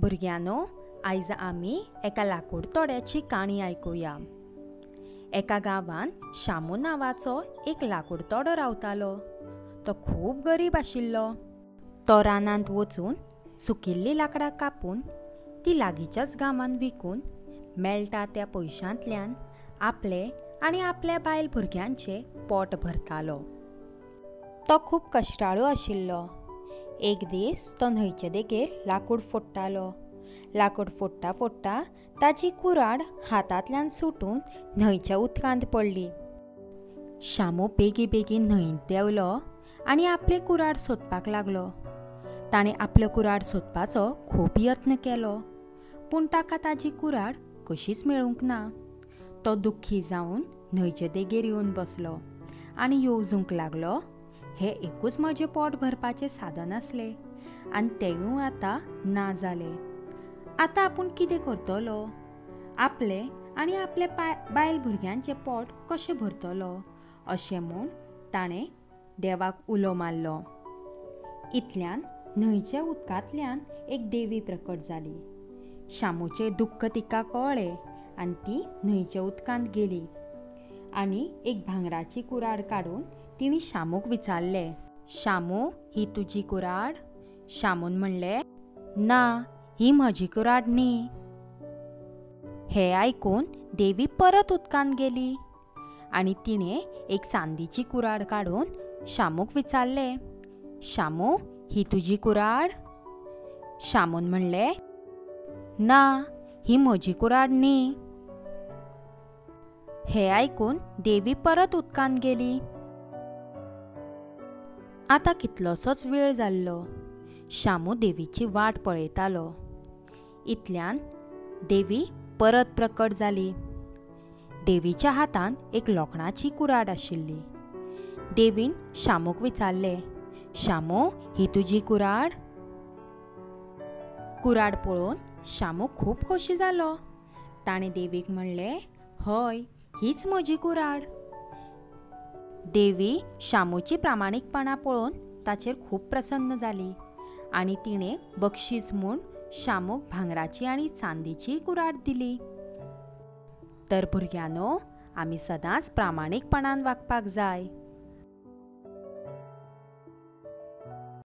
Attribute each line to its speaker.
Speaker 1: भुरग्यांनो, आयज आमी एका लाकूडतोड्याची काणी आयकुया. एका गांवांत शामू नांवाचो एक लाकूडतोडो रावतालो. तो खूब गरीब आशिल्लो. तो रानांत वचून सुकिल्लीं लाकडां कापून ती लागींच्याच गांवांत विकून मेळटा त्या पयशांतल्यान आपले आनी आपल्या बायल भुरग्यांचें पोट भरतालो. तो खूब कश्टाळू आशिल्लो. एक दीस तो न्हंयचे देगेर लाकूड फोडटालो. लाकूड फोडटा फोडटा ताची कुराड हातांतल्यान सुटून न्हंयच्या उदकांत पडली. शामू बेगी बेगीन न्हंयेंत देंवलो आनी आपलें कुराड सोदपाक लागलो. ताणें आपलें कुराड सोदपाचो खूब यत्न केलो, पूण ताका ताजी कुराड कशीच मेळूंक ना. तो दुख्खी जावन न्हंयचे देगेर येवन बसलो आनी येवजूंक लागलो, हें एकूच म्हजें पोट भरपाचें साधन आसलें आनी तेंवूय आतां ना जालें. आतां आपूण कितें करतलो? आपलें आनी आपल्या बायल भुरग्यांचें पोट कशें भरतलो अशें म्हूण ताणें देवाक उलो मारलो. इतल्यान न्हंयच्या उदकांतल्यान एक देवी प्रकट जाली. शामूचें दुख्ख तिका कळ्ळें आनी ती न्हंयच्या उदकांत गेली आनी एक भांगराची कुराड काडून तिणें शामूक विचारलें, शामू, ही तुजी कुराड? शामून म्हणलें, ना, ही म्हजी कुराड न्ही. हें आयकून देवी परत उदकांत गेली आनी तिणें एक चांदीची कुराड काडून शामूक विचारलें, शामू, ही तुजी कुराड? शामून म्हणलें, ना, ही म्हजी कुराड न्ही. हें आयकून देवी परत उदकांत गेली. आतां कितलोसोच वेळ जाल्लो. शामू देवीची वाट पळयतालो. इतल्यान देवी परत प्रकट जाली. देवीच्या हातांत एक लोखणाची कुराड आशिल्ली. देवीन शामूक विचारलें, शामू, ही तुजी कुराड? कुराड पळोवन शामू खूब खोशी जालो. ताणें देवीक म्हणलें, हय, हीच म्हजी कुराड. देवी शामूची प्रामाणीकपणां पळोवन ताचेर खूब प्रसन्न जाली आनी तिणें बक्षीस म्हूण शामूक भांगराची आनी चांदीची कुराड दिली. तर भुरग्यांनो, आमी सदांच प्रामाणीकपणान वागपाक जाय.